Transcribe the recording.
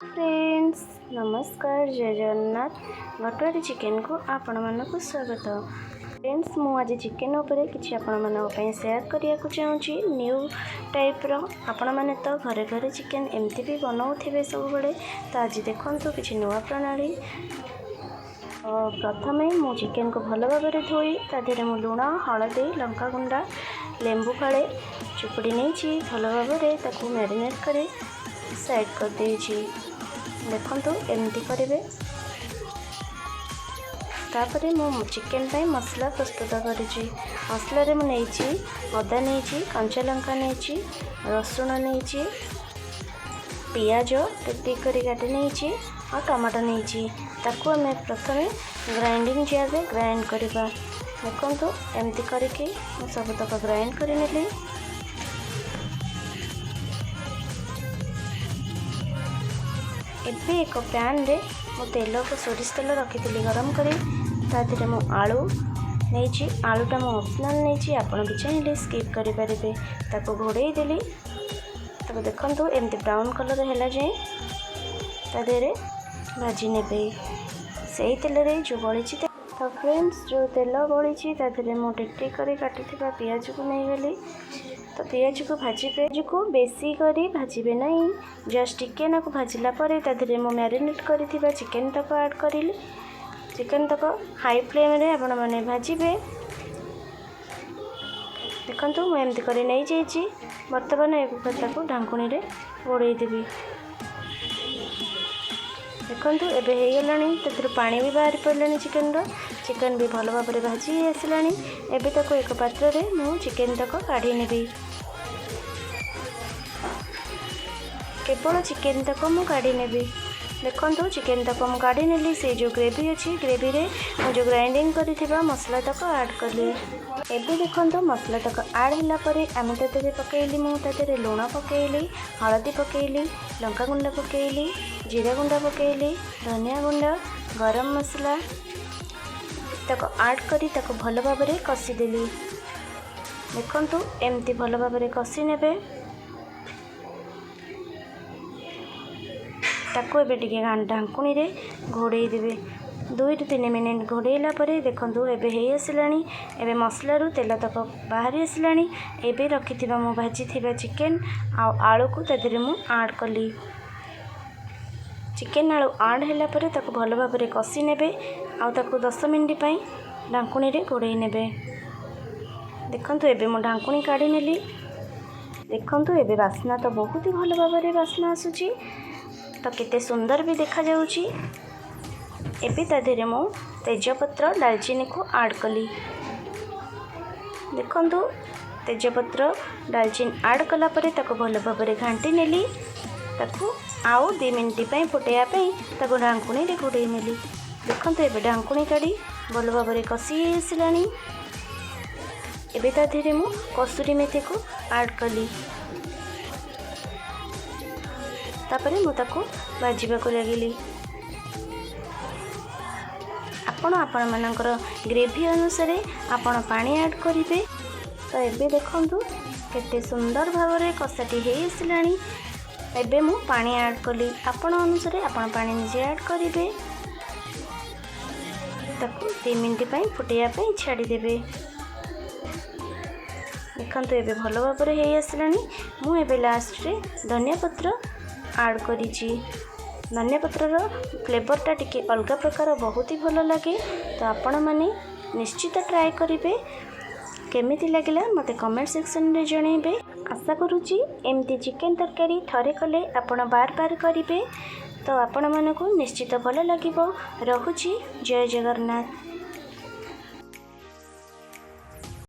Friends, ନମସ୍କାର, ଜୟ ଜଗନ୍ନାଥ। ଘଟୁଆରୀ ଚିକେନକୁ ଆପଣମାନଙ୍କୁ ସ୍ୱାଗତ। ଫ୍ରେଣ୍ଡସ୍, ମୁଁ ଆଜି ଚିକେନ ଉପରେ କିଛି ଆପଣମାନଙ୍କ ପାଇଁ ସେୟାର କରିବାକୁ ଚାହୁଁଛି ନ୍ୟୁ ଟାଇପ୍ର। ଆପଣମାନେ ତ ଘରେ ଘରେ ଚିକେନ ଏମିତି ବି ବନାଉଥିବେ ସବୁବେଳେ, ତ ଆଜି ଦେଖନ୍ତୁ କିଛି ନୂଆ ପ୍ରଣାଳୀ। ପ୍ରଥମେ ମୁଁ ଚିକେନକୁ ଭଲ ଭାବରେ ଧୋଇ ତା ଦେହରେ ମୁଁ ଲୁଣ, ହଳଦୀ, ଲଙ୍କାଗୁଣ୍ଡ, ଲେମ୍ବୁ ଫାଳେ ଚୁପୁଡ଼ି ନେଇଛି। ଭଲ ଭାବରେ ତାକୁ ମ୍ୟାରିନେଟ୍ କରି ସାଇଡ଼୍ କରିଦେଇଛି। ଦେଖନ୍ତୁ, ଏମିତି କରିବେ। ତାପରେ ମୁଁ ଚିକେନ୍ ପାଇଁ ମସଲା ପ୍ରସ୍ତୁତ କରିଛି। ମସଲାରେ ମୁଁ ନେଇଛି ଅଦା ନେଇଛି, କଞ୍ଚା ଲଙ୍କା ନେଇଛି, ରସୁଣ ନେଇଛି, ପିଆଜ ଟିକ୍ ଟିକ୍ କରି କାଟି ନେଇଛି ଆଉ ଟମାଟୋ ନେଇଛି। ତାକୁ ଆମେ ପ୍ରଥମେ ଗ୍ରାଇଣ୍ଡିଙ୍ଗ ଜାର୍ରେ ଗ୍ରାଇଣ୍ଡ କରିବା। ଦେଖନ୍ତୁ, ଏମିତି କରିକି ମୁଁ ସବୁତକ ଗ୍ରାଇଣ୍ଡ କରିନେଲି। ଏବେ ଏକ ପ୍ୟାନ୍ରେ ମୁଁ ତେଲକୁ, ସୋରିଷ ତେଲ ରଖିଥିଲି ଗରମ କରି, ତା ଦେହରେ ମୁଁ ଆଳୁ ନେଇଛି। ଆଳୁଟା ମୁଁ ଅପସନାଲ୍ ନେଇଛି, ଆପଣ ବି ଚାହିଁଲେ ସ୍କିପ୍ କରିପାରିବେ। ତାକୁ ଘୋଡ଼େଇ ଦେଲି। ତାକୁ ଦେଖନ୍ତୁ, ଏମିତି ବ୍ରାଉନ୍ କଲର୍ ହେଲା ଯାଏଁ ତା ଦେହରେ ଭାଜି ନେବେ। ସେଇ ତେଲରେ ଯେଉଁ ବଳିଛି, ତ ଫ୍ରେଣ୍ଡସ୍, ଯେଉଁ ତେଲ ବଳିଛି ତା ଦେହରେ ମୁଁ ଟିକ୍ ଟିକ୍ କରି କାଟିଥିବା ପିଆଜକୁ ନେଇଗଲି। ତ ପିଆଜକୁ ଭାଜିବେ। ପିଆଜକୁ ବେଶୀ କରି ଭାଜିବେ ନାହିଁ, ଜଷ୍ଟ ଟିକେ ନାକୁ ଭାଜିଲା ପରେ ତା ଦେହରେ ମୁଁ ମ୍ୟାରିନେଟ୍ କରିଥିବା ଚିକେନ୍ ତକ ଆଡ଼୍ କରିଲି। ଚିକେନ୍ ତକ ହାଇ ଫ୍ଲେମ୍ରେ ଆପଣମାନେ ଭାଜିବେ। ଦେଖନ୍ତୁ, ମୁଁ ଏମିତି କରି ନେଇଯାଇଛି। ବର୍ତ୍ତମାନ ଏବେ ତାକୁ ଢାଙ୍କୁଣୀରେ ଘୋଡ଼େଇ ଦେବି। ଦେଖନ୍ତୁ, ଏବେ ହେଇଗଲାଣି, ସେଥିରୁ ପାଣି ବି ବାହାରି ପଡ଼ିଲାଣି ଚିକେନର। ଚିକେନ୍ ବି ଭଲ ଭାବରେ ଭାଜି ହେଇ ଆସିଲାଣି। ଏବେ ତାକୁ ଏକ ପାତ୍ରରେ ମୁଁ ଚିକେନ୍ ତକ କାଢ଼ି ନେବି। କେବଳ ଚିକେନ୍ ତକ ମୁଁ କାଢ଼ି ନେବି। ଦେଖନ୍ତୁ, ଚିକେନ୍ ତକ ମୁଁ କାଢ଼ି ନେଲି। ସେଇ ଯେଉଁ ଗ୍ରେଭି ଅଛି, ଗ୍ରେଭିରେ ମୁଁ ଯେଉଁ ଗ୍ରାଇଣ୍ଡିଙ୍ଗ କରିଥିବା ମସଲା ତକ ଆଡ଼୍ କଲି। ଏବେ ଦେଖନ୍ତୁ, ମସଲା ତକ ଆଡ଼୍ ହେଲା ପରେ ଆମେ ତା ଦେହରେ ପକାଇଲି, ମୁଁ ତା ଦେହରେ ଲୁଣ ପକାଇଲି, ହଳଦୀ ପକାଇଲି, ଲଙ୍କା ଗୁଣ୍ଡ ପକାଇଲି, ଜିରା ଗୁଣ୍ଡ ପକାଇଲି, ଧନିଆ ଗୁଣ୍ଡ, ଗରମ ମସଲା ତାକୁ ଆଡ଼୍ କରି ତାକୁ ଭଲ ଭାବରେ କଷିଦେଲି। ଦେଖନ୍ତୁ, ଏମିତି ଭଲ ଭାବରେ କଷି ନେବେ। ତାକୁ ଏବେ ଟିକେ ଢାଙ୍କୁଣୀରେ ଘୋଡ଼େଇ ଦେବେ। 2ରୁ 3 ମିନିଟ୍ ଘୋଡ଼େଇଲା ପରେ ଦେଖନ୍ତୁ, ଏବେ ହେଇ ଆସିଲାଣି। ଏବେ ମସଲାରୁ ତେଲ ତକ ବାହାରି ଆସିଲାଣି। ଏବେ ରଖିଥିବା ମୁଁ ଭାଜିଥିବା ଚିକେନ୍ ଆଉ ଆଳୁକୁ ତା ଦେହରେ ମୁଁ ଆଡ଼୍ କଲି। ଚିକେନ୍ ଆଳୁ ଆଡ଼୍ ହେଲା ପରେ ତାକୁ ଭଲ ଭାବରେ କଷି ନେବେ ଆଉ ତାକୁ 10 ମିନିଟ୍ ପାଇଁ ଢାଙ୍କୁଣୀରେ ଘୋଡ଼େଇ ନେବେ। ଦେଖନ୍ତୁ, ଏବେ ମୁଁ ଢାଙ୍କୁଣୀ କାଢ଼ି ନେଲି। ଦେଖନ୍ତୁ, ଏବେ ବାସ୍ନା ତ ବହୁତ ହି ଭଲ ଭାବରେ ବାସ୍ନା ଆସୁଛି, ତ କେତେ ସୁନ୍ଦର ବି ଦେଖାଯାଉଛି। ଏବେ ତା ଦେହରେ ମୁଁ ତେଜପତ୍ର, ଡାଲଚିନିକୁ ଆଡ଼୍ କଲି। ଦେଖନ୍ତୁ, ତେଜପତ୍ର, ଡାଲଚିନି ଆଡ଼୍ କଲା ପରେ ତାକୁ ଭଲ ଭାବରେ ଘାଣ୍ଟି ନେଲି। ତାକୁ ଆଉ 2 ମିନିଟ୍ ପାଇଁ ଫୁଟାଇବା ପାଇଁ ତାକୁ ଢାଙ୍କୁଣୀରେ ଘୋଡ଼େଇ ନେଲି। ଦେଖନ୍ତୁ, ଏବେ ଢାଙ୍କୁଣୀ କାଢ଼ି ଭଲ ଭାବରେ କଷି ହେଇ ଆସିଲାଣି। ଏବେ ତା ଦେହରେ ମୁଁ କସୁରୀ ମେଥିକୁ ଆଡ଼୍ କଲି। ତାପରେ ମୁଁ ତାକୁ ଭାଜିବାକୁ ଲାଗିଲି। ଆପଣ ଆପଣମାନଙ୍କର ଗ୍ରେଭି ଅନୁସାରେ ଆପଣ ପାଣି ଆଡ଼୍ କରିବେ। ତ ଏବେ ଦେଖନ୍ତୁ, କେତେ ସୁନ୍ଦର ଭାବରେ କଷାଟି ହେଇ ଆସିଲାଣି। ଏବେ ମୁଁ ପାଣି ଆଡ଼୍ କଲି। ଆପଣ ଅନୁସାରେ ଆପଣ ପାଣି ନିଜେ ଆଡ଼୍ କରିବେ। ତାକୁ 2 ମିନିଟ୍ ପାଇଁ ଫୁଟାଇବା ପାଇଁ ଛାଡ଼ିଦେବେ। ଦେଖନ୍ତୁ, ଏବେ ଭଲ ଭାବରେ ହେଇ ଆସିଲାଣି। ମୁଁ ଏବେ ଲାଷ୍ଟରେ ଧନିଆ ପତ୍ର ଆଡ଼୍ କରିଛି। ଧନିଆ ପତ୍ରର ଫ୍ଲେଭରଟା ଟିକେ ଅଲଗା ପ୍ରକାର, ବହୁତ ହି ଭଲ ଲାଗେ। ତ ଆପଣମାନେ ନିଶ୍ଚିତ ଟ୍ରାଏ କରିବେ। କେମିତି ଲାଗିଲା ମୋତେ କମେଣ୍ଟ ସେକ୍ସନରେ ଜଣାଇବେ। ଆଶା କରୁଛି ଏମିତି ଚିକେନ୍ ତରକାରୀ ଥରେ କଲେ ଆପଣ ବାର ବାର କରିବେ। ତ ଆପଣମାନଙ୍କୁ ନିଶ୍ଚିତ ଭଲ ଲାଗିବ। ରହୁଛି, ଜୟ ଜଗନ୍ନାଥ।